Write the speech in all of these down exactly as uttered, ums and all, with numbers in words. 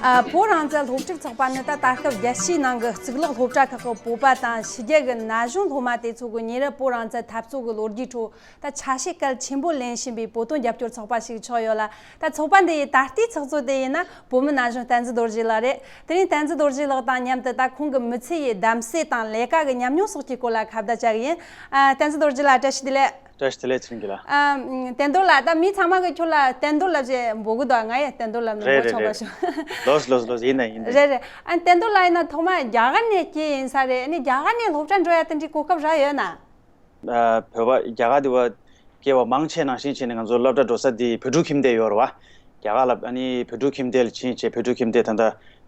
ཨ། བོད་རང་བཙན་སློབ་ཕྲུག་ཚོགས་པ་ནི་ད་ད་སྐབས་རྒྱལ་སྤྱིའི་ནང་གི་གཙུག་ལག་སློབ་གྲྭ་ཁག་གི་བོད་པ་དང་ཕྱི་རྒྱལ་གྱི་ན་གཞོན་སློབ་མ་དེ་ཚོ་གི་ཉེ་རབས་བོད་རང་བཙན་འཐབ་རྩོད་ཀྱི་ལོ་རྒྱུས་ཁྲོད་ད་ཆ་ཤས་གལ་ཆེན་པོ་ལེན་བཞིན་པའི་བོད་དོན་རྒྱབ་སྐྱོར་ཚོགས་པ་ཞིག་ཆགས་ཡོད་ལ། ད་ཚོགས་པ་འདི་ཡི་ད་ལྟའི་ཚོགས་གཙོ་དེ་ཡིན་ན་བོད་མི་ན་གཞོན་བསྟན་འཛིན་རྡོ་རྗེ་ལགས་རེད། དེ་རིང་བསྟན་འཛིན་རྡོ་རྗེ་ལགས་དང་མཉམ་དུ་ད་ཁོང་གི་མི་ཚེ་ཡི་གདམ་གསེས་དང་ལས་ཀ་གི་ཉམས་མྱོང་སོགས་ཀྱི་སྐོར་ལ་ཁ་བརྡ་བྱ་གི་ཡིན། ཨ། བསྟན་འཛིན་རྡོ་རྗེ་ལགས་བཀྲ་ཤིས་བདེ་ལེགས། བཀྲ་ཤིས་བདེ་ལེགས། ཚེ་རིང་སྐྱིད་ལགས། ཨ། བསྟན་རྡོར་ལགས། ད་མི་ཚང་མ་གིས་ཁྱོད་ལ་བསྟན་རྡོར་ལབ་ཅེས་འབོད་གི་འདུག་ང་ཡང་བསྟན་རྡོར་ལབ་ནས་རེད་འབོད་རེད་ཆོག་པ་རེད། བྱུང་། ལོས་ལོས་ལོས། ཡིན་ན་ཡིན་ན། རེད་རེད། ཨ། བསྟན་རྡོར་ལགས་ཡིན་ན་ཐོག་མ་རྒྱ་གར་ནས་སྐྱེས་ཡིན་ས་རེད། ཨ་ནི་རྒྱ་གར་ནས་སློབ་གྲྭ་འགྲོ་ཡ་དེ་འདྲའི་གོ་སྐབས་རག་ཡོད་ན། ཨ། བོད་པ་རྒྱ་གར་དུ་བ་སྐྱེ་བ་མང་ཆེ་ནང་བཞིན་བྱས་ནས་ང་ཚོ་སློབ་གྲྭ་འགྲོ་ས་དེ་བོད་ཕྲུག་ཁྱིམ་སྡེ་ཡོད་རེད་བ། རྒྱ་གར་ལ་ཨ་ནི་བོད་ཕྲུག་ཁྱིམ་སྡེ་ལ་ཕྱིན་བྱས། བོད་ཕྲུག་ཁྱིམ་སྡེ་ད་ལྟ་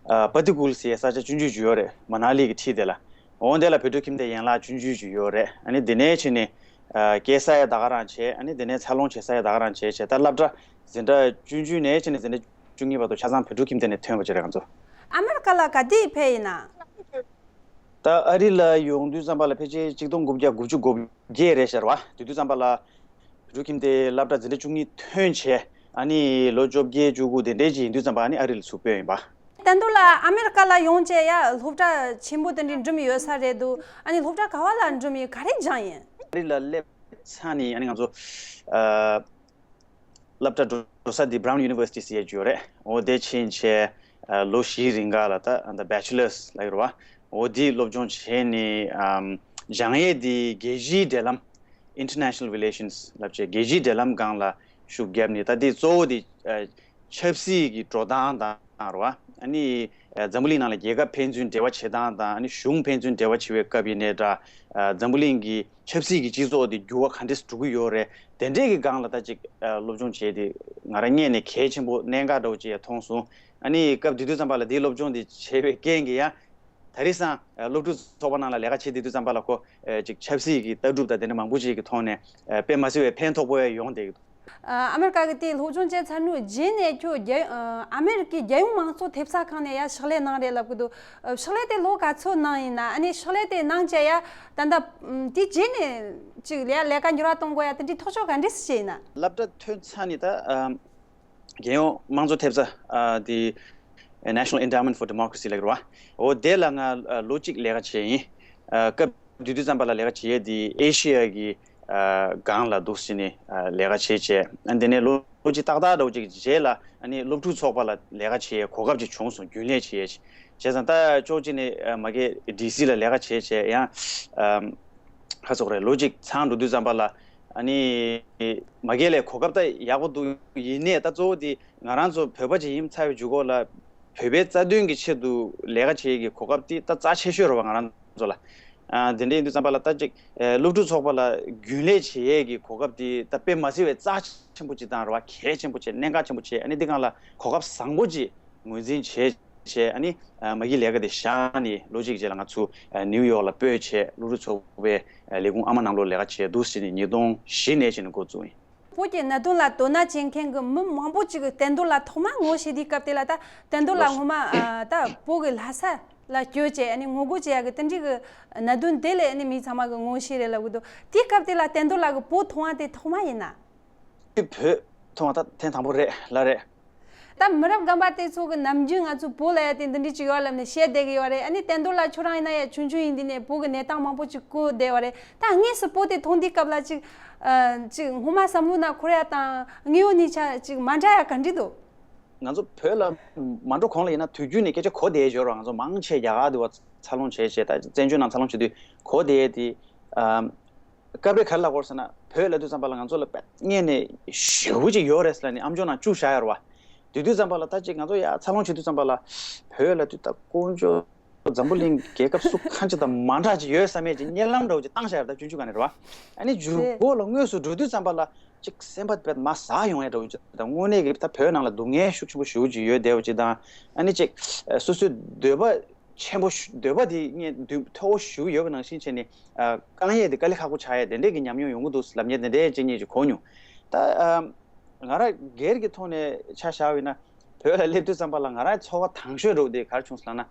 ཨ་པ་ཏི་ཀུལ་ཟེར་ས་ཆ་ཆུང་ཆུང་ཅིག་ཡོད་རེད། མ་ན་ལི་གི་འཁྲིས་དེ་ལ། འོ་དེ་ལ་བོད་ཕྲུག་ཁྱིམ་སྡེ་ཡན་ལག་ཆུང་ཆུང་ཅིག་ཡོད་རེད། ཨ་ནི་དེ་ནས་ཕྱིན་ནས་ཨ་སྐྱེལ་ས་ཡ་ད་ག་རང་བྱས། ཨ་ནི་དེ་ནས་འཚར་ལོངས་བྱེད་ས་ཡ་ད་ག་རང་བྱས་བྱས། ད་སློབ་གྲྭ་འཛིན་གྲྭ་བཅུ་བཅུ་ནས་ཕྱིན་ནས་འཛིན་གྲྭ་བཅུ་གཉིས་བར་དུ་ཆ་ཚང་བོད་ཕྲུག་ཁྱིམ་སྡེ་ནས་ཐོན་པ་ཅིག་རེད་ང་ཚོ། ཨ་མེ་རི་ཀ་ལ་ག་དུས་ཕེབས་ཡིན་ན། ད་ཨ་རི་ལ་ཡོང་དུས་ཙམ་པ་ལ་ཕལ་ཆེར་གཅིག་སྟོང་དགུ་བརྒྱ་དགུ་བཅུ་གོ་བརྒྱད་རེད་ཤག་རེད་བ། དེ་དུས་ཙམ་པ་ལ་བོད་ཕྲུག་ཁྱིམ་སྡེ་སློབ་གྲྭ་འཛིན་གྲྭ་བཅུ་གཉིས་ཐོན་བྱས། ཨ་ནི་ལོ་བཅོ་བརྒྱད་བཅུ་དགུ་དེ་འདྲའི་ཅིག་ཡིན་དུས་ཙམ་པ་ཨ་ནི་ཨ་རི་ལ་ཚུར་བུད་ཡིན་པ། བསྟན་རྡོར་ལགས་ཨ་མེ་རི་ཀ་ལ་ཡོང་བྱས་ཡ་སློབ་གྲྭ་ཆེན་པོ་དེ་འདྲའི་འགྲིམས་ཡོད་ས་རེད་འདུག་ཨ་ནི་སློབ་གྲྭ་ག་བ་ལ་འགྲིམས་ཡོད། ག་རེ་སྦྱངས་ཡིན། ཨ་རི་ལ་སླེབས་ཚར་ནས་ཨ་ནི་ང་ཚོ་ཨ་སློབ་གྲྭ་འགྲོ་ས་དེ་Brown University ཟེར་ཡས་ཅིག་ཡོད་རེད། འོ་དེ་ཕྱིན་བྱས་ཨ་ལོ་བཞིའི་རིང་ག་ལ་ད་ཨ་ད་Bachelors ལབ་ཀྱི་རེད་བ། འོ་དེའི་སློབ་སྦྱོང་བྱས་ནས་ཨམ་སྦྱང་ཡས་དེ་རྒྱལ་སྤྱིའི་འབྲེལ་ལམ། International Relations ལབ་བྱས་རྒྱལ་སྤྱིའི་འབྲེལ་ལམ་སྒང་ལ་ཤུགས་བརྒྱབ་ནས། ད་དེ་གཙོ་བོ་དེ་ཨ་ཆབ་སྲིད་ཀྱི་འགྲོ་སྟངས་དང་རེད་བ། ཨ་ནི་ཨ་འཛམ་བུ་གླིང་ནང་ལ་རྒྱལ་ཁབ་ཕན་ཚུན་འབྲེལ་བ་བྱེད་སྟངས་དང་། ཨ་ནི་གཞུང་ཕན་ཚུན་འབྲེལ་བ་བྱེད་པའི་སྐབས་ཡིན་ནའི་འདྲ། ཨ་འཛམ་བུ་གླིང་གི་ཆབ་སྲིད་ཀྱི་སྤྱི་ཚོགས་དེ་འགྱུར་བ་ག་འདྲས་འགྲོ་གི་ཡོད་རེད། དེ་འདྲས་ཀྱི་སྒང་ལ་ད་ཅིག་ཨ་སློབ་སྦྱོང་བྱས་ཏེ་ང་རང་སྔོན་ནས་གལ་ཆེན་པོ་གནད་འགག་འདྲ་བོ་ཅིག་ཡང་མཐོང་སོང་། ཨ་ནི་སྐབས་དེ་དུས་ཙམ་པ་ལ་དེའི་སློབ་སྦྱོང་དེ་བྱས་པའི་རྐྱེན་གྱིས་ཡང་། ད་རེས་སང་ཨ་སློབ་ཕྲུག་ཚོགས་པ་ནང་ལ་ལས་ཀ་བྱེད་བསྡད་དུས་ཙམ་པ་ལ་ཁོ་ཨ་ཅིག་ཆབ་སྲིད་ཀྱི་ལྟ་གྲུབ་དང་དེ་འདྲ་མང་པོ་ཅིག་གི་ཐོག་ནས་ཨ་དཔེ་མ་སྲིད་པའི་ཕན་ཐོགས་པོ་ཡོང་བསྡད་ཀྱི་འདུག། ཨ་མེ་རི་ཀ་གི་དེའི་སློབ་སྦྱོང་བྱས་ཚར་ནས་རྗེས་ནས་ཁྱོད་རྒྱལ་ཨ་མེ་རི་ཀའི་རྒྱལ་ཡོངས་མང་གཙོ་ཐེབས་རྩ་ཁང་ནས་ཡ་ཕྱག་ལས་གནང་རེད་ལབ་ཀྱི་འདུག། ཨ་ཕྱག་ལས་དེ་ལོ་ག་ཚོད་གནང་ཡིན་ན། ཨ་ནི་ཕྱག་ལས་དེ་གནང་བྱས་ཡ་ད་ལྟ་ཨམ་དེ་རྗེས་ནས་ཅིག་ལས་ལས་ཀ་འགྱུར་བ་གཏོང་དགོས་ཡ་དེ་འདྲའི་ཐག་གཅོད་ག་འདྲས་སེ་བྱས་ཡིན་ན། སློབ་གྲྭ་ཐོན་ཚར་ནས་ད་ཨ་རྒྱལ་ཡོངས་དམངས་གཙོ་ཐེབས་རྩ་ཨ་དེ་National Endowment for Democracy ལབ་ཀྱི་རེད་བ། འོ་དེ་ལ་ང་ཨ་ལོ་གཅིག་ལས་ཀ་བྱས་ཡིན། ཨ་སྐབས་དེ་དུས་ཙམ་པ་ལ་ལས་ཀ་བྱེད་ཡས་དེ་ཨེ་ཤི་ཡ་གི་ཨ་སྒང་ལ་འདུག་སེ་ནས་ཨ་ལས་ཀ་བྱས་བྱས། ཨ་དེ་ནས་ལོ་ལོ་གཅིག་ཏག་ཏག་འདྲ་བོ་ཅིག་རྗེས་ལ་ཨ་ནི་སློབ་ཕྲུག་ཚོགས་པ་ལ་ལས་ཀ་བྱེད་ཡས་གོ་སྐབས་ཅིག་བྱུང་སོང་། རྒྱུན་ལས་བྱེད་ཡས་ཅིག། བྱས་ཙང་ད་ཕྱོགས་གཅིག་ནས་ཨ་མ་གི་ཌི་སི་ལ་ལས་ཀ་བྱས་བྱས་ཡང་ཨ་ཁ་སོག་རེད། ལོ་གཅིག་ཚང་འགྲོ་དུས་ཙམ་པ་ལ་ཨ་ནི་མ་གི་ལས་གོ་སྐབས་ད་ཡག་པོ་འདུག། ཡིན་ནའི་ད་གཙོ་བོ་དེ་ང་རང་ཚོ་བོད་པ་ཅིག་ཡིན་ཚར་བའི་མཇུག་སྐོར་ལ་བོད་པའི་རྩ་དོན་གྱི་ཆེད་དུ་ལས་ཀ་བྱེད་ཀྱི་གོ་སྐབས་དེ་ད་རྩ་ཆེ་ཤོས་རེད་བ་ང་རང་ཚོ་ལ། ཨ་དེ་འདྲ་ཡིན་དུས་ཙམ་པ་ལ་ད་ཅིག་ཨ་སློབ་ཕྲུག་ཚོགས་པ་ལ་རྒྱུན་ལས་བྱེད་ཡས་ཀྱི་གོ་སྐབས་དེ་ད་དཔེ་མ་སྲིད་པའི་རྩ་ཆེན་པོ་ཅིག་དང་རེད་བ། གལ་ཆེན་པོ་བྱས། གནད་འགག་ཆེན་པོ་བྱས། ཨ་ནི་འདི་སྒང་ལ་གོ་སྐབས་བཟང་པོ་ཅིག་ངོས་འཛིན་བྱས་བྱས། ཨ་ནི་ཨ་མ་གི་ལས་ཀ་དེ་བཞག་ནས་ལོ་གཅིག་རྗེས་ལ་ང་ཚོ་ཨ་ནིའུ་ཡོག་ལ་སྤོས་བྱས། སློབ་ཕྲུག་ཚོགས་པའི་ཨ་ལས་ཁུངས་ཨ་མ་ནང་ལོགས་ལས་ཀ་བྱས་འདུག་ཟེར་ནས་ཉིས་སྟོང་བཞི་ནས་བྱས་ནས་འགོ་བཙུགས་ཡིན། བོད་ཀྱི་གནད་དོན་ལ་དོ་སྣང་བྱེད་མཁན་གྱི་མི་མང་པོ་ཅིག་གིས་བསྟན་རྡོར་ལགས་ཐོག་མར་ངོ་ཤེས་དུས་སྐབས་དེ་ལ། ད་བསྟན་རྡོར་ལགས་ངོ་མ་ཨ་ད་བོད་ཀྱི་ལྷ་ས་ལ་བསྐྱོད་བྱས་ཨ་ནི་ངོ་རྒོལ་བྱེད་ཡག་གི་དེ་འདྲའི་གི་གནད་དོན་དེ་ལས་ཨ་ནི་མི་ཚང་མ་གིས་ངོ་ཤེས་རེད་ལབ་ཀྱི་འདུག། དེའི་སྐབས་དེ་ལ་བསྟན་རྡོར་ལགས་ཀྱིས་བོད་མཐོང་བ་དེ་ཐོག་མ་ཡིན་ན། བོད་མཐོང་བ་ད་ཐེངས་དང་པོ་རེད་ལ་རེད། ད་མི་རབས་རྒན་པ་དེ་ཚོ་གི་ནམ་རྒྱུན་ང་ཚོ་བོད་ལ་ཡ་དེ་འདི་འདྲ་ཅིག་ཡོད་ལབ་ནས་བཤད་བསྡད་ཀྱི་ཡོད་རེད། ཨ་ནི་བསྟན་རྡོར་ལགས་ཁྱོད་རང་ཡིན་ན་ཡ་ཆུང་ཆུང་ཡིན་དུས་ནས་བོད་ཀྱི་གནས་སྟངས་མང་པོ་ཅིག་གོ་བསྡད་ཡོད་རེད། ད་དངོས་སུ་བོད་དེ་མཐོང་དུས་སྐབས་ལ་ཅིག་ཨ་ཅིག་སྔོན་མ་བསམ་བློ་ནང་འཁོར་ཡ་དང་དངོས་ཡོད་གནས་ཚུལ་ཅིག་མ་འདྲ་ཡ་ག་འདྲ་འདུག། ང་ཚོ་བོད་ལ་མ་འགྲོ་གོང་ལ་ཡིན་ན་དུས་རྒྱུན་ནས་སྐད་ཆ་གོ་བསྡད་ཡོད་རེད། ང་ཚོ་མང་ཆེ་རྒྱ་གར་དུ་བ་འཚར་ལོངས་བྱས་བྱས། ད་བཙན་བྱོལ་ནང་འཚར་ལོངས་བྱེད་དུས་གོ་བསྡད་ཡས་དེ་ཨ། སྐབས་རེ་ག་རེ་ལབ་དགོས་ཟེར་ན། བོད་ལབ་དུས་ཙམ་པ་ལ་ང་ཚོ་ལ་དཔེ་སྔོན་ནས་ཞེ་པོ་ཅིག་ཡོད་རེད་ཟེར་ནས་ཨམ་ཅོག་ནང་བཅུག་བཞག་ཡོད་རེད་བ། དེ་དུས་ཙམ་པ་ལ་ད་ཅིག་ང་ཚོ་ཡར་འཚར་ལོངས་བྱེད་དུས་ཙམ་པ་ལ་བོད་ལབ་དུས་ད་དཀོན་མཆོག་འཛམ་བུ་གླིང་རྒྱལ་ཁབ་སུ་གང་ཅི་དང་མ་འདྲ་ཅིག་ཡོད་བསམ་ཡས་ཅིག་བརྙན་ལམ་འདྲ་བོ་ཅིག་བཏང་བཞག་ཡོད་རེད། ད་ཆུང་ཆུང་སྒང་ནས་རེད་བ། ཨ་ནི་མཇུག་གོ་ལ་དངོས་སུ་འགྲོ་དུས་ཙམ་པ་ལ་ཅིག་སེམས་པ་དཔེ་མ་ཟག་ཡོང་ཡས་འདྲ་བོ་ཅིག་དང་། དངོས་གནས་ཀྱི་ད་བོད་ནང་ལ་སྡུག་བསྔལ་ཤུགས་ཆེན་པོ་ཞེ་པོ་ཅིག་ཡོད་བསྡད་པ་ཅིག་དང་། ཨ་ནི་ཅིག་སོ་སོའི་འདོད་པ་ཆེན་པོ་ཞུ་འདོད་པ་དེ་ངས་འདུན་མཐོ་བོ་ཞུ་ཡོད་པ་ནང་བཞིན་བྱས་ནས་ཨ་བསྐང་ཡས་དེ་དཀའ་ལས་ཁག་པོ་ཆགས་ཡས་དེ་འདྲས་ཀྱི་ཉམས་མྱོང་ཡོང་གི་འདུག་ལབ་མཁན་དེ་འདྲས་ཅིག་ངས་ཅིག་གོ་མྱོང་། ད་ཨ་ང་རང་སྒེར་གྱི་ཐོག་ནས་ཆ་བཞག་པ་ཡིན་ན། བོད་ལ་སླེབས་དུས་ཙམ་པ་ལ་ང་རང་ཚོར་བ་དང་ཤོས་འདྲ་བོ་དེ་ག་རེ་བྱུང་སོང་ལབ་ན།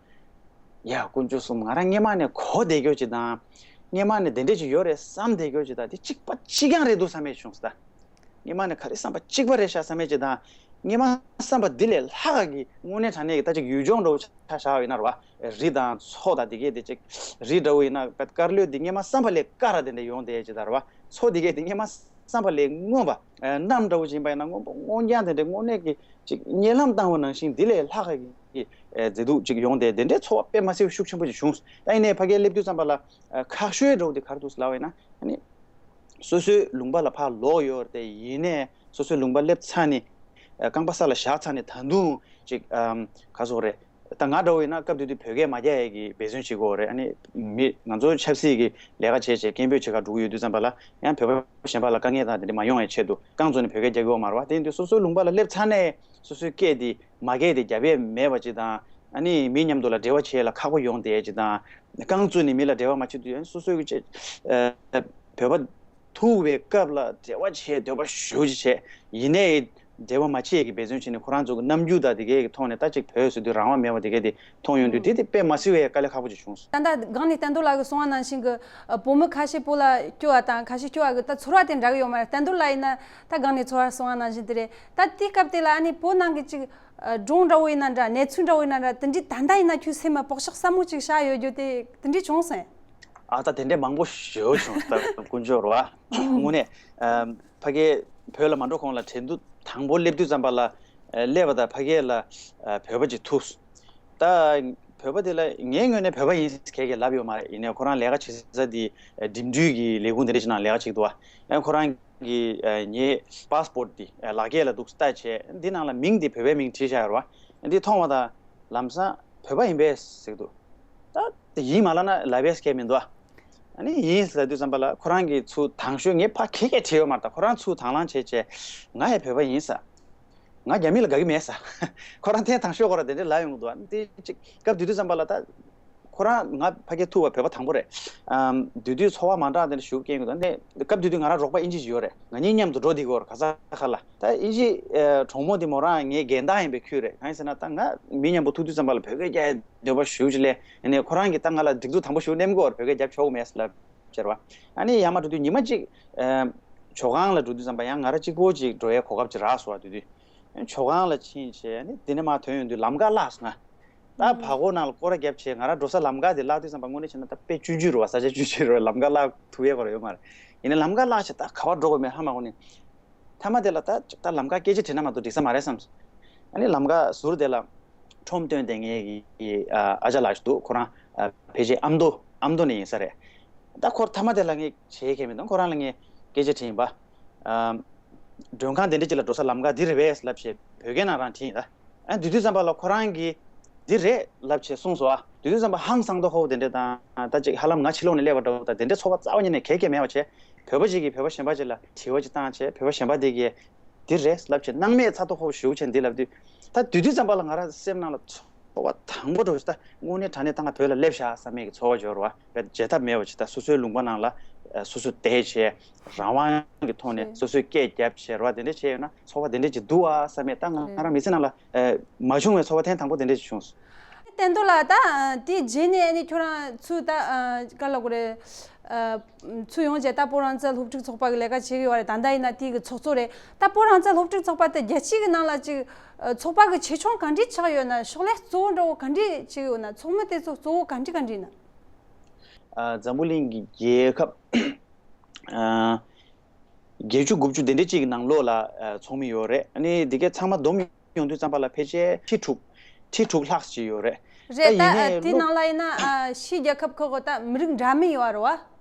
ཡ་དཀོན་མཆོག་གསུམ། ང་རང་སྔོན་མ་ནས་གོ་བསྡད་རྒྱུ་ཅིག་དང་། སྔོན་མ་ནས་དེ་འདྲས་ཅིག་ཡོད་རེད་བསམ་བསྡད་རྒྱུ་ཅིག་དང་། དེ་གཅིག་པ་གཅིག་རྐྱང་རེད་འདུག་བསམ་ཡས་བྱུང་སོང་ད། སྔོན་མ་ནས་ག་རེ་བསམ་པ་གཅིག་པ་རེད་ཤག་བསམ་ཡས་ཅིག་དང་། སྔོན་མ་བསམ་པ་འདི་ལས་ལྷག་གི་དངོས་གནས་དྲང་གནས་ཀྱི་ད་ཅིག་ཡུལ་ལྗོངས་འདྲ་བོ་ཆ་བཞག་ཡོད་ན་རེད་བ། རི་དང་མཚོ་དང་དེ་གས་དེ་ཅིག་རི་འདྲ་བོ་ཡིན་ན་བད་དཀར་ལོས་འདི་སྔོན་མ་བསམ་པ་ལས་དཀར་ར་དེ་འདྲ་ཡོང་བསྡད་ཅིག་ད་རེད་བ། མཚོ་དེ་གས་དེ་སྔོན་མ་བསམ་པ་ལས་སྔོན་པ། གནམ་འདྲ་བོ་ཅིག་ཡིན་པ་ཡིན་ན་སྔོན་པོ་སྔོ་རྐྱང་དེ་འདྲའི་དངོས་གནས་ཀྱི་ཅིག་རྨི་ལམ་བཏང་བ་ནང་བཞིན་འདི་ལས་ལྷག་གི་མཛེས་སྡུག་ཅིག་ཡོང་བསྡད་དེ་འདྲའི་ཚོར་བ་དཔེ་མ་སྲིད་པ་ཤུགས་ཆེན་པོ་ཅིག་བྱུང་། ད་ཡིན་ནའི་ཕ་གིར་སླེབས་དུས་ཙམ་པ་ལ་ཁག་ཤོས་འདྲ་བོ་དེ་ག་རེ་འདུག་ལབ་པ་ཡིན་ན། ཨ་ནི། སོ་སོའི་ལུང་པ་ལ་ཕར་ལོག་ཡོད་རེད་དེ། ཡིན་ནའི་སོ་སོའི་ལུང་པ་སླེབས་ཚར་ནས་རྐང་པ་ས་ལ་བཞག་ཚར་ནས་ད་དུང་ཅིག་ཨམ། ག་སོག་རེད། ད་ང་འདྲ་བོ་ཡིན་ན་སྐབས་དེ་དུས་བོད་སྐད་མ་རྒྱག་ཡས་ཀྱི་འབད་བརྩོན་བྱེད་དགོས་རེད། ཨ་ནི་མི་ང་ཚོ་ཆབ་སྲིད་ཀྱི་ལས་ཀ་བྱས་བྱས་སྐད་འབོད་བྱེད་ག་འགྲོ་གི་ཡོད་དུས་ཙམ་པ་ལ་ཡང་བོད་པ་གཞན་པ་ལ་དཀའ་ངལ་དང་དེ་འདྲ་མ་ཡོང་བའི་ཆེད་དུ་རྐང་བཙུགས་ནས་བོད་སྐད་རྒྱག་གི་ཡོད་མ་རེད་བ། དེ་ཡིན་དུས་སོ་སོའི་ལུང་པ་ལ་སླེབས་ཚར་ནས་སོ་སོའི་སྐད་དེ་མ་སྐད་དེ་རྒྱབ་ཡས་མེད་པ་ཅིག་དང་། ཨ་ནི་མི་མཉམ་དུ་ལ་འབྲེལ་བ་བྱེད་ཡས་ལ་ཁག་པོ་ཡོང་བསྡད་ཅིག་དང་། རྐང་བཙུགས་ནས་མི་ལ་འབྲེལ་བ་མ་བྱེད་དུས་སོ་སོའི་གི་ཅིག་ཨ། བོད་པ་ཐུག་པའི་སྐབས་ལ་འབྲེལ་བ་བྱེད་འདོད་པ་ཞེ་པོ་ཅིག་བྱས། ཡིན་ནའི་འབྲེལ་བ་མ་བྱེད་ཀྱི་འབད་བརྩོན་བྱས་ནས་ཁོ་རང་ཚོ་གི་རྣམ་འགྱུར་དང་དེ་གའི་གི་ཐོག་ནས་ད་ཅིག་བོད་ཟེར་དུས་རང་དབང་མེད་པ་དེ་གའི་དེ་མཐོང་ཡོང་དུས། དེ་དེ་དཔེ་མ་སྲིད་པའི་དཀའ་ལས་ཁག་པོ་ཅིག་བྱུང་སོང་། ད་ལྟ་སྒང་ནས་བསྟན་རྡོར་ལགས་ཀྱིས་གསུངས་པ་ནང་བཞིན་གྱི་ཨ། བུ་མོ་ཁ་ཤས་བུ་ལ་སྐྱོ་བ་དང་ཁ་ཤས་སྐྱོ་བ་གི་ད་ཚོར་བ་དེ་འདྲ་གི་ཡོད་མ་རེད། བསྟན་རྡོར་ལགས་ཡིན་ན་ད་སྒང་ནས་ཚོར་བ་གསུངས་པ་ནང་བཞིན་དེ་རེད། ད་དེའི་སྐབས་དེ་ལ་ཨ་ནི་བོད་ནང་གི་ཅིག་ཨ། སྒྲུང་འདྲ་བོ་ཡིན་ན་འདྲ། གནས་ཚུལ་འདྲ་བོ་ཡིན་ན་འདྲ། དེ་འདྲའི་ད་ལྟ་ཡིན་ན་ཁྱོད་སེམས་ལ་བག་ཆགས་ཟབ་མོ་ཅིག་བཞག་ཡོད་རྒྱུ་དེ་དེ་འདྲའི་བྱུང་སོང་། ཨ། ད་དེ་འདྲའི་མང་པོ་ཞེ་པོ་བྱུང་། ད་དཀོན་མཆོག་རེད་བ། དངོས་གནས། ཨ། ཕ་གིར་བོད་ལ་མ་འགྲོ་གོང་ལ་དྲན་དུས་དང་པོ་སླེབས་དུས་ཙམ་པ་ལ་སླེབས་པ་དང་ཕ་གི་ལ་བོད་པ་ཅིག་ཐུག་སོང་། ད་བོད་པ་དེ་ལ་ངའི་ངོས་ནས་བོད་པ་ཡིན་ཟེར་གང་གིས་ལབ་ཡོད་མ་རེད། ཡིན་ནའི་ཁོ་རང་ལས་ཀ་བྱེད་ས་དེ་འགྲིམ་འགྲུལ་གྱི་ལས་ཁུངས་དེ་འདྲ་ཞིག་ནང་ལས་ཀ་བྱེད་ཀྱི་འདུག་བ། ཡང་ཁོ་རང་གིས་ངའི་པཱ་སི་པོར་ཊི་དེ་ལག་འཁྱེར་ལ་འདུག་ལྟ་བྱས། འདི་ནང་ལ་མིང་དེ་བོད་པའི་མིང་བྲིས་བཞག་ཡོད་རེད་བ། འདི་མཐོང་བ་དང་ལམ་སང་བོད་པ་ཡིན་པས་ཟེར་གྱི་འདུག་ད་དེ་ཡིན་མ་ལབ་ན་ལབ་ཡས་སྐད་མི་འདུག་ཨ། ཨ་ནི་ཡིན་ཟེར་དུས་ཙམ་པ་ལ་ཁོ་རང་གིས་ཚུར་དང་ཤོས། ངས་ཕར་ཁྱེད་ཀྱིས་བྲིས་ཡོད་མ་རེད། ད་ཁོ་རང་ཚུར་དང་བླངས་བྱས་བྱས། ང་ཡང་བོད་པ་ཡིན་ཟེར། ང་རྒྱ་མི་ལ་དགའ་གི་མེད་ཟེར། ཁོ་རང་ཐེངས་དང་ཤོས་ཁོ་རང་དེ་འདྲ་ལབ་ཡོང་གི་འདུག་ཨ་ནི་དེ་ཅིག་སྐབས་དེ་དུས་ཙམ་པ་ལ་ད། ཁོ་རང་ང་ཕ་གིར་ཐུག་པ་བོད་པ་དང་པོ་རེད། ཨམ། དེ་དུས་ཚོར་བ་མ་འདྲ་དེ་འདྲ་ཞེ་པོ་སྐྱེས་ཡོང་གི་འདུག་དེ་སྐབས་དེ་དུས་ང་རང་རོགས་པ་དབྱིན་ཇི་ཡོད་རེད། ང་གཉིས་མཉམ་དུ་འགྲོ་བསྡད་ཀྱི་ཡོད་རེད། ག་ས་ག་ལ། ད་དབྱིན་ཇི་གྲོགས་མོ་དེ་མོ་རང་ངའི་རྒན་བདག་ཡིན་པའི་ཁུལ་རེད། གང་ཡིན་ཟེར་ན་ད་ང་མི་མཉམ་པོ་ཐུག་དུས་ཙམ་པ་ལ་བོད་སྐད་རྒྱག་འདོད་པ་ཞེ་པོ་ཅིག་སླེབས། ཡིན་ནའི་ཁོ་རང་གིས་ད་ང་ལ་སྒྲིག་འཛུགས་དང་པོ་ཞེ་པོ་མནན་གྱི་ཡོད་རེད། བོད་སྐད་རྒྱབ་ཆོག་གི་མེད་ཟེར་ལབ་བྱས་རེད་བ། ཨ་ནི་ཡར་མར་འགྲོ་དུས་ཉི་མ་གཅིག་ཨ། ཇོ་ཁང་ལ་འགྲོ་དུས་ཙམ་པ་ཡང་ང་རང་གཅིག་པོ་ཅིག་འགྲོ་ཡའི་གོ་སྐབས་ཅིག་རག་སོང་བ། དེ་དུས་ཇོ་ཁང་ལ་ཕྱིན་བྱས་ནི་དེ་ནས་མར་ཐོན་ཡོང་དུས་ལམ་ཁ་བརླག་སོང་ང་། ད་བར་སྐོར་ནང་ལ་སྐོར་ར་བརྒྱབ་བྱས་ང་རང་འགྲོ་ས་ལམ་ཁ་དེ་བརླག་དུས་ཙམ་པ་དངོས་གནས་བྱས་ན་ད་དཔེ་ཆུང་ཆུང་རེད་བ། ས་ཆ་ཆུང་ཆུང་རེད་བ། ལམ་ཁ་བརླག་ཐུབ་ཡས་ཁོ་རང་ཡོད་མ་རེད། ཡིན་ནའི་ལམ་ཁ་བརླག་བྱས་ད་ག་པར་འགྲོ་དགོས་མེད་ཧ་མ་གོ་ནས། མཐའ་མ་དེ་ལ་ད་ད་ལམ་ཁ་སྐད་ཆ་དྲིས་ན་མ་གཏོགས་འགྲིག་ས་མ་རེད་བསམས། ཨ་ནི་ལམ་ཁ་ཟུར་དེ་ལ་ཁྲོམ་སྟོན་བསྡད་མཁན་གྱི་ཨ་ཅག་ལགས་ཤིག་འདུག་ཁོ་རང་ཨ་ཕལ་ཆེར་ཨ་མདོ་ཨ་མདོ་ནས་ཡིན་ས་རེད། ད་ཁོ་མཐའ་མ་དེ་ལ་ངས་བྱེད་མཁན་མི་འདུག་ཁོ་རང་ལ་ངས་སྐད་ཆ་དྲིས་ཡིན་པ། ཨ། མགྲོན་ཁང་དེ་འདྲ་ཅིག་ལ་འགྲོ་ས་ལམ་ཁ་འདི་རེད་པས་ལབ་བྱས་བོད་སྐད་ནང་རང་དྲིས་ཡིན་ད། ཨ་དེ་དུས་ཙམ་པ་ལ་ཁོ་རང་གིས་འདི་རེད་ལབ་བྱས་གསུངས་སོང་ཨ། དེ་དུས་ཙམ་པ་ཧང་སངས་མདོག་ཁ་པོ་དེ་འདྲ་དང་། ད་ཅིག་ཧ་ལམ་ང་ཕྱི་ལོགས་ནས་སླེབས་པ་འདྲ་བོ་དང་དེ་འདྲ་ཚོར་བ་རྩ་བ་ཉིད་ནས་གང་ཡང་མེད་པ་བྱས། བོད་པ་ཅིག་གིས་བོད་པ་གཞན་པ་ཅིག་ལ་དྲི་བ་ཅིག་བཏང་བྱས། བོད་པ་གཞན་པ་དེ་གིས་འདི་རེད་ལབ་བྱས་སྣང་མེད་ཚ་མདོག་ཁ་པོ་ཞེ་པོ་བྱས་འདི་ལབ་དུས། ད་དེ་དུས་ཙམ་པ་ལ་ང་རང་སེམས་ནང་ལ་ཚོར་བ་དང་པོ་འདྲ་བོ་ཞིག་ད་དངོས་གནས་དྲང་གནས་ད་ང་བོད་ལ་སླེབས་བཞག་བསམ་མེད་ཀྱི་ཚོར་བ་འབྱོར་བ། བྱེད་ཐབས་མེད་པ་ཅིག་ད་སོ་སོའི་ལུང་པ་ནང་ལ་ཨ་སོ་སོ་བསྡད་བྱས། རང་དབང་གི་ཐོག་ནས་སོ་སོའི་སྐད་རྒྱབ་བྱས་རེད་བ། དེ་འདྲ་བྱས་ཡོད་ན་ཚོར་བ་དེ་འདྲ་ཅིག་འདུག་ཨ་བསམ་མེད། ད་ང་རང་མི་ཚེ་ནང་ལ་ཨ་མ་བྱུང་བའི་ཚོར་བ་ཐེངས་དང་པོ་དེ་འདྲ་ཅིག་བྱུང་སོང་། བསྟན་རྡོར་ལགས། ད་ཨ་དེའི་རྗེས་ནས་ཨ་ནི་ཁྱོད་རང་ཚུར་ད་ཨ་ག་ལབ་དགོས་རེད། ཨ་ཚུར་ཡོང་བྱས་ད་བོད་རང་བཙན་སློབ་ཕྲུག་ཚོགས་པ་གི་ལས་ཀ་བྱེད་ཀྱི་ཡོད་རེད། ད་ལྟ་ཡིན་ན་དེའི་གི་ཚོགས་གཙོ་རེད། ད་བོད་རང་བཙན་སློབ་ཕྲུག་ཚོགས་པ་དེ་རྒྱལ་སྤྱི་གི་ནང་ལ་ཅིག་ཨ་ཚོགས་པ་གི་ཆེ་ཆུང་ག་འདྲས་ཆགས་ཡོད་ན། ཕྱག་ལས་གཙོ་བོ་འདྲ་བོ་ག་འདྲས་བྱེད་ཀྱི་ཡོད་ན། ཚོགས་མི་དེ་ཚོ་གཙོ་བོ་ག་འདྲས་ག་འདྲས་ཡིན་ན། ཨ་འཛམ་བུ་གླིང་གི་རྒྱལ་ཁབ་ཨ་བརྒྱད་ཅུ་དགུ་བཅུ་དེ་འདྲ་ཅིག་གི་ནང་ལོགས་ལ་ཨ་ཚོགས་མི་ཡོད་རེད། ཨ་ནི་འདི་གའི་ཚང་མ་བསྡོམས་ཡོང་དུས་ཙམ་པ་ལ་ཕལ་ཆེར་ཁྲི་དྲུག་ཁྲི་དྲུག་ལྷག་ཅིག་ཡོད་རེད། རེད། ད་ད་ཡིན་ནའི་ཨ་དེ་སློབ་ནང་ལ་ཡིན་ན་ཨ་ཕྱིའི་རྒྱལ་ཁབ་ཁག་གི་ད་མི་རིགས་འདྲ་མིན་ཡོད་རེད་བ།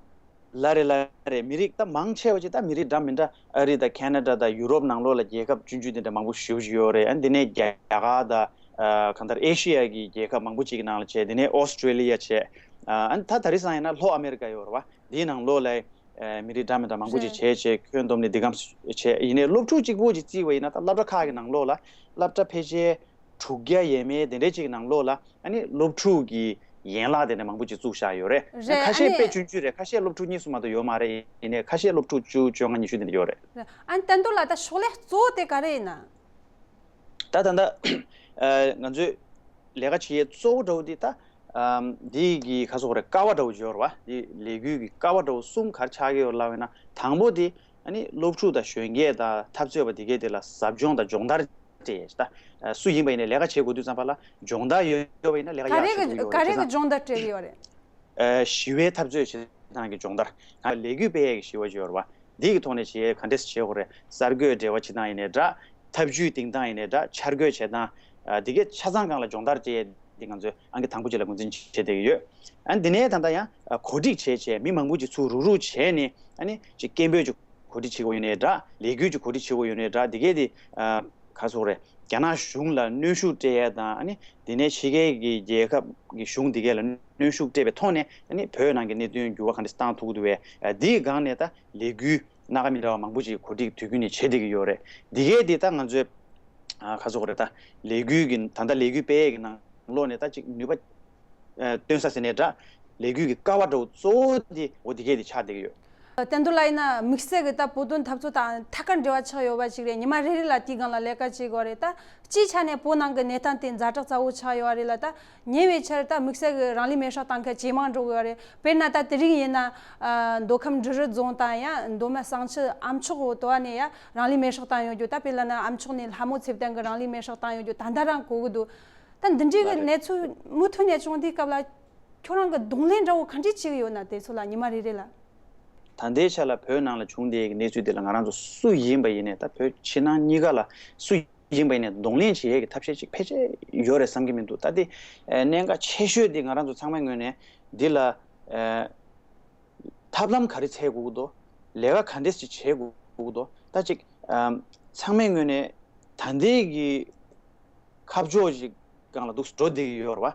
ལ་རེད་ལ་རེད། མི་རིགས་ད་མང་ཆེ་བ་ཅིག་ད་མི་རིགས་འདྲ་མི་འདྲ། ཨ་རི་དང་ཁེ་ན་ཌ་དང་ཡུ་རོབ་ནང་ལོགས་ལ་རྒྱལ་ཁབ་ཆུང་ཆུང་དེ་འདྲ་མང་པོ་ཞེ་པོ་ཅིག་ཡོད་རེད། ཨ་ནི་དེ་ནས་རྒྱ་གར་དང་ཨ་གང་ལྟར་ཨེ་ཤི་ཡ་གི་རྒྱལ་ཁབ་མང་པོ་ཅིག་གི་ནང་ལ་བྱས། དེ་ནས་ཨོ་སི་ཀྲེ་ལི་ཡ་བྱས། ཨ་ནི་ད་དེང་སང་ཡིན་ན་ལྷོ་ཨ་མེ་རི་ཀ་ཡོད་རེད་བ། དེའི་ནང་ལོགས་ལ་ཨ་མི་རིགས་འདྲ་མི་འདྲ་མང་པོ་ཅིག་རེད། བྱས་བྱས་ཁྱོན་བསྡོམས་ནས་འདི་གམ་བྱས། ཡིན་ནའི་སློབ་ཕྲུག་གཅིག་པོ་ཅིག་བརྩིས་པ་ཡིན་ན་ད་སློབ་གྲྭ་ཁག་གི་ནང་ལོགས་ལ་སློབ་གྲྭ་ཕལ་ཆེར་དྲུག་བརྒྱ་ཡས་མས་དེ་འདྲའི་ཅིག་ནང་ལོགས་ལ་ཨ་ནི་སློབ་ཕྲུག་གི་ཡན་ལག་དེ་འདྲ་མང་པོ་ཅིག་བཙུགས་བཞག་ཡོད་རེད། རེད། ཁ་ཤས་ཨ་ནི་དཔེ་ཆུང་ཆུང་རེད། ཁ་ཤས་སློབ་ཕྲུག་གཉིས་གསུམ་མ་གཏོགས་ཡོད་མ་རེད། ཡིན་ནའི་ཁ་ཤས་སློབ་ཕྲུག་བཅུ། བཅོ་ལྔ། ཉི་ཤུ་དེ་འདྲ་ཡོད་རེད། རེད། ཨ་ནི་བསྟན་རྡོར་ལགས། ད་ཕྱག་ལས་གཙོ་བོ་དེ་ག་རེ་ཡིན་ན། ད་ད་ལྟ་ཨ་ང་ཚོས་ལས་ཀ་བྱེད་ཡས་གཙོ་བོ་འདྲ་བོ་འདི་ད་ཨམ་འདི་གི་ཁ་སོག་རེད། ཀ་བ་འདྲ་བོ་འབྱོར་བ། འདི་ལས་འགུལ་གྱི་ཀ་བ་འདྲ་བོ་གསུམ་ག་རེ་ཆགས་ཀྱི་ཡོད་ལབ་ཡིན་ན། དང་པོ་འདི་ཨ་ནི་སློབ་ཕྲུག་དང་གཞོན་སྐྱེས་དང་འཐབ་རྩོད་པ་འདི་གས་དེ་ལ་ཟབ་སྦྱོང་དང་སྦྱོང་བརྡར་ སྤྲད་ཡས་ད། སུ་ཡིན་པ་ཡིན་ནའི་ལས་ཀ་བྱེད་དགོས་དུས་ཙམ་པ་ལ་སྦྱོང་བརྡར་ཡོད་པ་ཡིན་ན་ལས་ཀ་ག་ཡག་རེ་ཤོས་གི་ཤིག་ཡོད་ག་རེ་རེད། བྱས་གི་ཙང་སྦྱོང་བརྡར་སྤྲད་གི་ཡོད་རེད། ཨ་ཞི་བའི་འཐབ་རྩོད་བྱེད་སྟངས་ཀྱི་སྦྱོང་བརྡར། ང་ལས་འགུལ་སྤེལ་ཡས་ཀྱི་ཞི་བ་ཅིག་ཡོད་རེད་བ། འདི་གི་ཐོག་ནས་བྱེད་ཡས་ག་འདྲས་བྱེད་དགོས་རེད། གསར་འགོད་འབྲེལ་བ་བྱེད་སྟངས་ཡིན་ནའི་འདྲ། ཐབས་ཇུས་འདིང་སྟངས་ཡིན་ནའི་འདྲ། འཆར་འགོད་བྱེད་སྟངས། ཨ་འདི་གའི་ཆ་ཚང་སྒང་ལ་སྦྱོང་བརྡར་སྤྲད་ཡས་འདི་ང་ཚོས་ཨང་ཀི་དང་པོ་ཅིག་ལ་ངོས་འཛིན་བྱེད་བསྡད་ཀྱི་ཡོད། ཨ་འདི་ནས་ད་ལྟ་ཡང་ཨ་གོ་སྒྲིག་བྱས་བྱས་མི་མང་པོ་ཅིག་ཚུར་རུག་རུག་བྱས་ནས་ཨ་ནི་ཅིག་སྐད་འབོད་ཅིག་གོ་སྒྲིག་བྱེད་དགོས་ཡོད་ནའི་འདྲ། ལས་འགུལ་གྱི་གོ་སྒྲིག་བྱེད་དགོས་ཡོད་ནའི་འདྲ། འདི་གས་དེ་ཨ་ག་རེ་ཟེར་དགོས་རེད། རྒྱ་ནག་གཞུང་ལ་གནོན་ཤུགས་སྤྲད་ཡས་དང་ཨ་ནི་འདི་ནས་ཕྱི་རྒྱལ་གྱི་རྒྱལ་ཁབ་ཀྱི་གཞུང་འདི་གས་ལ་གནོན་ཤུགས་སྤྲད་པའི་ཐོག་ནས་ཨ་ནི་བོད་ནང་གི་གནད་དོན་འགྱུར་བ་ག་འདྲ་བཏང་ཐུབ་ཀྱི་འདུག་བས། ཨ་འདིའི་སྒང་ནས་ད་ལས་འགུལ་སྣ་ཁ་མི་འདྲ་བ་མང་པོ་ཅིག་གོ་སྒྲིག་དུས་རྒྱུན་ནས་བྱེད་བསྡད་ཀྱི་ཡོད་རེད། འདི་གས་དེ་ད་ང་ཚོས་ཨ་ག་རེ་ཟེར་དགོས་རེད། ད་ལས་འགུལ་གྱི་ད་ལྟ་ལས་འགུལ་སྤེལ་ཡས་ཀྱི་ནང་ལོགས་ནས་ད་ཅིག་ནུས་པ་ཨ་སྟོན་ས་ཟེར་ནའི་འདྲ། ལས་འགུལ་གྱི་ཀ་བ་འདྲ་བོ་གཙོ་བོ་དེ་འོ་དེ་གས་དེ་ཆགས་བསྡད་ཀྱི་ཡོད། བསྟན་རྡོར་ལགས་ཡིན་ན་དམིགས་བསལ་གྱི་ད་བོད་དོན་འཐབ་རྩོད་དང་ཐད་ཀར་འབྲེལ་བ་ཆགས་ཡོད་པ་ཅིག་རེད། ཉི་མ་རེ་རེ་ལ་དེའི་སྒང་ལ་ལས་ཀ་བྱེད་དགོས་རེད། ད་སྤྱིའི་ཆ་ནས་བོད་ནང་གི་གནས་སྟངས་དེ་ཛ་དྲག་རྩ་བོ་ཆགས་ཡོད་རེད་ལ། ད་ཉེ་བའི་ཆར་ད་དམིགས་བསལ་གྱི་རང་ལུས་མེར་སྲེག་བཏང་མཁན་ཇེ་མང་འགྲོ་གི་ཡོད་རེད། དཔེར་ན་ད་དེ་རིང་ཡིན་ན་ཨ་མདོ་ཁམས་འབྲི་རུ་རྫོང་དང་ཡང་མདོ་སྨད་གཙང་ཆུ་ཨ་མཆོག་འོ་དོ་བ་ནས་ཡང་རང་ལུས་མེར་སྲེག་བཏང་ཡོད་རྒྱུ། ད་དཔེར་ན་ཨ་མཆོག་ནས་ལྷ་མོ་ཚེ་བརྟན་གྱིས་རང་ལུས་མེར་སྲེག་བཏང་ཡོད་རྒྱུ་ད་ལྟ་རང་གོ་གི་འདུག་ད་འདི་འདྲའི་གི་གནས་ཚུལ་མུ་མཐུད་ནས་བྱུང་དུས་སྐབས་ལ་ཁྱོད་རང་གི་གདོང་ལེན་འདྲ་བོ་ག་འདྲས་བྱེད་ཀྱི་ཡོད་ན། དེ་ཚོ་ལ་ཉི་མ་རེ་རེ་ལ། ད་ལྟའི་ཆ་ལ་བོད་ནང་ལ་བྱུང་བསྡད་ཀྱི་གནས་ཚུལ་དེ་ལ་ང་རང་ཚོ་སུ་ཡིན་པ་ཡིན་ནའི་ད་བོད་ཕྱི་ནང་གཉིས་ཀ་ལ་སུ་ཡིན་པ་ཡིན་ནའི་གདོང་ལེན་བྱེད་ཡས་ཀྱི་ཐབས་ཤེས་ཅིག་ཕལ་ཆེར་ཡོད་རེད་བསམ་གྱི་མི་འདུག་ད་དེ་ཨ་གནད་འགག་ཆེ་ཤོས་དེ་ང་རང་ཚོ་ཚང་མའི་ངོས་ནས་འདི་ལ་ཨ་ཐབས་ལམ་ག་རེ་འཚོལ་དགོས་ཀྱི་འདུག་ལས་ཀ་ག་འདྲས་ཅིག་བྱེད་དགོས་ཀྱི་འདུག་ད་ཅིག་ཨ་ཚང་མའི་ངོས་ནས་ད་ལྟའི་གི་ཁ་ཕྱོགས་ཅིག་སྒང་ལ་འདུག་འགྲོ་བསྡད་ཀྱི་ཡོད་རེད་བ།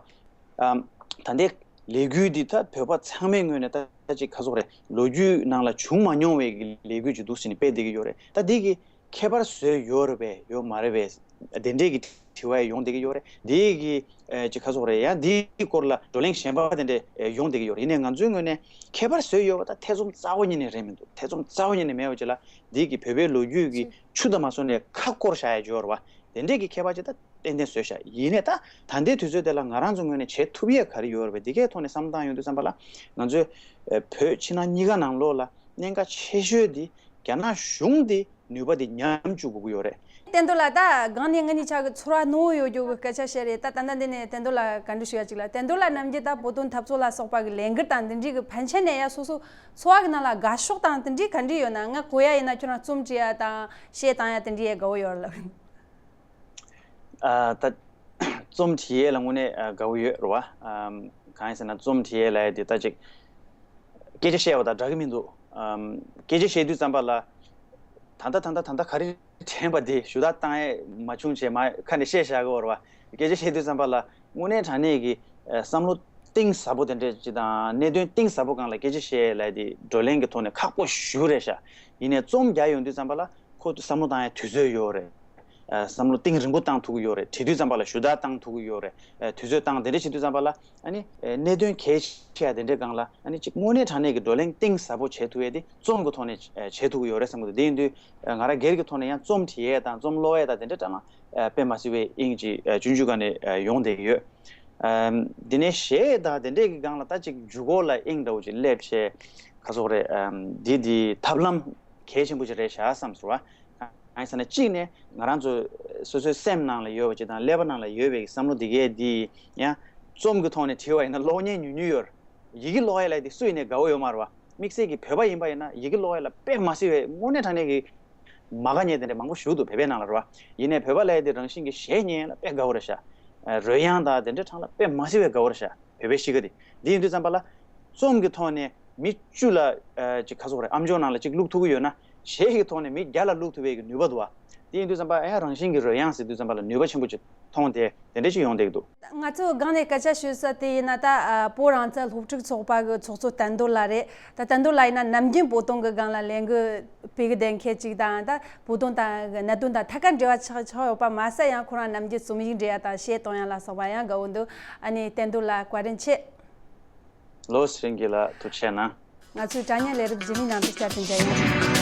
ཨམ། ད་ལྟའི་ལས་འགུལ་འདི་ད་བོད་པ་ཚང་མའི་ངོས་ནས་ད་ཅིག་ག་ཟེར་དགོས་རེད། ལོ་རྒྱུས་ནང་ལ་བྱུང་མ་མྱོང་བའི་གི་ལས་འགུལ་ཅིག་འདུག་ཟེར་ནས་སྤེལ་བསྡད་ཀྱི་ཡོད་རེད། ད་འདི་གི་ཁྱད་པར་བཟོས་ཡོད་རེད་པས་ཡོད་མ་རེད་པས་དེ་འདྲས་ཀྱི་དྲི་བ་ཡང་ཡོང་བསྡད་ཀྱི་ཡོད་རེད། འདི་གི་ཨེ་ཅིག་ག་ཟེར་དགོས་རེད། ཡང་འདིའི་སྐོར་ལ་བགྲོ་གླེང་གཞན་པ་དེ་འདྲས་ཨེ་ཡོང་བསྡད་ཀྱི་ཡོད་རེད། ཡིན་ནའི་ང་ཚོའི་ངོས་ནས་ཁྱད་པར་བཟོས་ཡོད་པ་ད་ཐེ་ཚོམ་རྩ་བ་ཉིད་ནས་རེད་མི་འདུག་ཐེ་ཚོམ་རྩ་བ་ཉིད་ནས་མེད་པ་ཅིག་ལ་འདི་གི་བོད་པའི་ལོ་རྒྱུས་ཀྱི་ཆུ་དང་མ་སོང་ནས་ཁ་སྐོར་བཞག་ཡ་ཅིག་ཡོད་རེད་བ། དེ་འདྲས་ཀྱི་ཁྱད་པར་ཅིག་ད་ཏན་ཏན་བཟོས་ཤག་ཡིན་ནའི་ད་ད་ལྟའི་དུས་ཚོད་དེ་ལ་ང་རང་ཚོ་ངོས་ནས་བྱེད་ཐུབ་ཡས་ག་རེ་ཡོད་རེད་པས། འདི་གའི་ཐོག་ནས་བསམ་བློ་བཏང་ཡོང་དུས་ཙམ་པ་ལ་ང་ཚོས་ཨ་བོད་ཕྱི་ནང་གཉིས་ཀ་ནང་ལོགས་ལ་གནད་འགག་ཆེ་ཤོས་འདི་རྒྱ་ནག་གཞུང་འདི་ནུས་པ་འདི་ཉམས་བཅུག་དགོས་ཀྱི་ཡོད་རེད། བསྟན་རྡོར་ལགས། ད་སྒང་ནས་ང་གཉིས་ཆ་གི་ཚོར་བ་རྣོ་བོ་ཡོད་རྒྱུ་གི་སྐད་ཆ་བཤད་རེད། ད་ད་ལྟ་འདི་ནས་བསྟན་རྡོར་ལགས་བཀའ་འདྲི་ཞུ་ཡ་གཅིག་ལ། བསྟན་རྡོར་ལགས་ནམ་རྒྱུན་ད་བོད་དོན་འཐབ་རྩོད་ལ་སོགས་པ་གི་ལས་འགུལ་དང་འདི་འདྲའི་གི་ཕན་ཆད་ནས་ཡ་སོ་སོ་འཚོ་བ་གི་ནང་ལ་དགའ་ཕྱོགས་དང་འདི་འདྲའི་ག་འདྲ་ཡོད་ན། ང་གོ་ཡ་ཡིན་ན་ཁྱོད་རང་རྩོམ་འབྲི་ཡ་དང་གཞས་བཏང་ཡ་དེ་འདྲའི་ཡ་དགའ་བོ་ཡོད་རེད་ལབ། ཨ་ད་རྩོམ་བྲིས་ཡས་ལ་དངོས་གནས་ཨ་དགའ་བོ་ཡོད་རེད་བ། ཨམ། གང་ཡིན་ཟེར་ན་རྩོམ་བྲིས་ཡས་ལབ་ཡས་དེ་ད་ཅིག་སྐད་ཆ་བཤད་པ་དང་འདྲ་གི་མི་འདུག་ཨམ། སྐད་ཆ་བཤད་དུས་ཙམ་པ་ལ་ད་ལྟ་ད་ལྟ་ད་ལྟ་ག་རེ་དྲན་པ་དེ་ཞུ་དག་བཏང་ཡས་མ་བྱུང་བྱས་མ་ཁ་ནས་བཤད་བཞག་གི་ཡོད་རེད་བ། སྐད་ཆ་བཤད་དུས་ཙམ་པ་ལ་དངོས་གནས་དྲང་གནས་ཀྱི་ཨ་བསམ་བློ་གཏིང་ཟབ་པོ་དེ་འདྲས་ཅིག་དང་གནད་དོན་གཏིང་ཟབ་པོ་སྒང་ལ་སྐད་ཆ་བཤད་ཡས་ལབ་ཡས་དེ་བགྲོ་གླེང་གི་ཐོག་ནས་ཁག་པོ་ཞེ་པོ་རེད་ཤག་ཡིན་ནའི་རྩོམ་རྒྱག་ཡོང་དུས་ཙམ་པ་ལ་ཁོ་བསམ་བློ་བཏང་ཡས་དུས་ཚོད་ཡོད་རེད། ཨ་བསམ་བློ་གཏིང་རིང་པོ་བཏང་ཐུབ་ཀྱི་ཡོད་རེད། བྲིས་དུས་ཙམ་པ་ལ་ཞུ་དག་བཏང་ཐུབ་ཀྱི་ཡོད་རེད། ཨ་དུས་ཚོད་བཏང་དེ་འདྲ་བྱེད་དུས་ཙམ་པ་ལ་ཨ་ནི་ཨ་གནད་དོན་གལ་ཆེ་བ་དེ་འདྲའི་སྒང་ལ་ཨ་ནི་ཅིག་དངོས་གནས་དྲང་གནས་ཀྱི་བགྲོ་གླེང་གཏིང་ཟབ་པོ་བྱེད་ཐུབ་ཡས་དེ་རྩོམ་གྱི་ཐོག་ནས་ཨ་བྱེད་ཐུབ་ཀྱི་ཡོད་རེད་བསམ་གྱི་འདུག་དེ་ཡིན་དུས་ཨ་ང་རང་སྒེར་གྱི་ཐོག་ནས་ཡང་རྩོམ་བྲིས་ཡས་དང་རྩོམ་ཀློག་ཡས་དང་དེ་འདྲ་སྒང་ལ་ཨ་དཔེ་མ་སྲིད་པའི་དབྱིངས་ཅིག་ཨ་ཆུང་ཆུང་སྒང་ནས་ཨ་ཡོང་བསྡད་ཀྱི་ཡོད། ཨ་དེ་ནས་གཞས་དང་དེ་འདྲའི་གི་སྒང་ལ་ད་ཅིག་མཇུག་སྐོར་ལ་དབྱིངས་འདྲ་བོ་ཅིག་སླེབས་བྱས་ག་ཟེར་དགོས་རེད། ཨ་འདི་འདི་ཐབས་ལམ་གལ་ཆེན་པོ་ཅིག་རེད་ཤག་བསམ་སོང་བ། གང་ཡིན་ཟེར་ན་གཅིག་ནས་ང་རང་ཚོ་སོ་སོའི་སེམས་ནང་ལ་ཡོད་པ་ཅིག་དང་ཀླད་པ་ནང་ལ་ཡོད་པའི་བསམ་བློ་འདི་གས་འདི་ཡང་རྩོམ་གྱི་ཐོག་ནས་བྲིས་པ་ཡིན་ན་ཀློག་མཁན་ཉུང་ཉུང་ཡོད་རེད། ཡི་གེ་ཀློག་ཡས་ལབ་ཡས་དེ་སུ་ཡིན་ནའི་དགའ་བོ་ཡོད་མ་རེད་བ། དམིགས་བསལ་གྱི་བོད་པ་ཡིན་པ་ཡིན་ན་ཡི་གེ་ཀློག་ཡས་ལ་དཔེ་མ་སྲིད་པའི་དངོས་གནས་དྲང་གནས་ཀྱི་མ་དགའ་མཁན་དེ་འདྲ་མང་པོ་ཞིག་འདུག་བོད་པའི་ནང་ལ་རེད་བ། ཡིན་ནའི་བོད་པ་ལབ་ཡས་དེ་རང་བཞིན་གྱི་གཞས་ཉན་ཡས་ལ་དཔེ་དགའ་བོ་རེད་ཤག་རོལ་དབྱངས་དང་དེ་འདྲའི་སྒང་ལ་དཔེ་མ་སྲིད་པའི་དགའ་བོ་རེད་ཤག་བོད་པའི་གཤིས་ཀ་དེ། འདི་ཡིན་དུས་ཙམ་པ་ལ་རྩོམ་གྱི་ཐོག་ནས་མི་བཅུ་ལ་ཨ་ཅིག་ག་ཟེར་དགོས་རེད། ཨམ་ཅོག་ནང་ལ་གཅིག་བླུག་ཐུབ་ཀྱི་ཡོད་ན་གཞས་ཀྱི་ཐོག་ནས་མི་བརྒྱ་ལ་བླུག་ཐུབ་པའི་གི་ནུས་པ་འདུག་བ། དེ་ཡིན་དུས་ཙམ་པ་ཨ་ཡང་རང་བཞིན་གྱི་རོལ་དབྱངས་ཟེར་དུས་ཙམ་པ་ལ་ནུས་པ་ཆེན་པོ་ཅིག་མཐོང་སྟེ་དེ་འདྲ་ཅིག་ཡོང་བསྡད་ཀྱི་འདུག་ང་ཚོ་སྒང་ནས་སྐད་ཆ་ཞུ་ས་དེ་ཡིན་ན་ད་ཨ་བོད་རང་བཙན་སློབ་ཕྲུག་ཚོགས་པ་གི་ཚོགས་གཙོ་བསྟན་རྡོར་ལགས་རེད། ད་བསྟན་རྡོར་ལགས་ཡིན་ན་ནམ་རྒྱུན་བོད་དོན་གི་སྒང་ལ་ལས་འགུལ་སྤེལ་གི་བསྡད་མཁན་ཅིག་དང་ད་བོད་དོན་དང་གི་གནད་དོན་དང་ཐད་ཀར་འབྲེལ་བ་ཆགས་ཆགས་ཡོད་པ་མ་ཟད་ཡང་ཁོ་རང་ནམ་རྒྱུན་རྩོམ་ཡིག་འབྲི་ཡ་དང་གཞས་གཏོང་ཡ་ལ་སོགས་པ་ཡང་དགའ་བོ་འདུག་ཨ་ནི་བསྟན་རྡོར་ལགས་བཀའ་དྲིན་ཆེ། ལོ་སྲིན་གྱི་ལ་ཐུགས་ཆེ་གནང་། ང་ཚོའི་དྲ་བརྙན་ལས་རིམ་རྗེས་མའི་ནང་དུ་བསྐྱར་དུ་མཇལ་ཡོང་།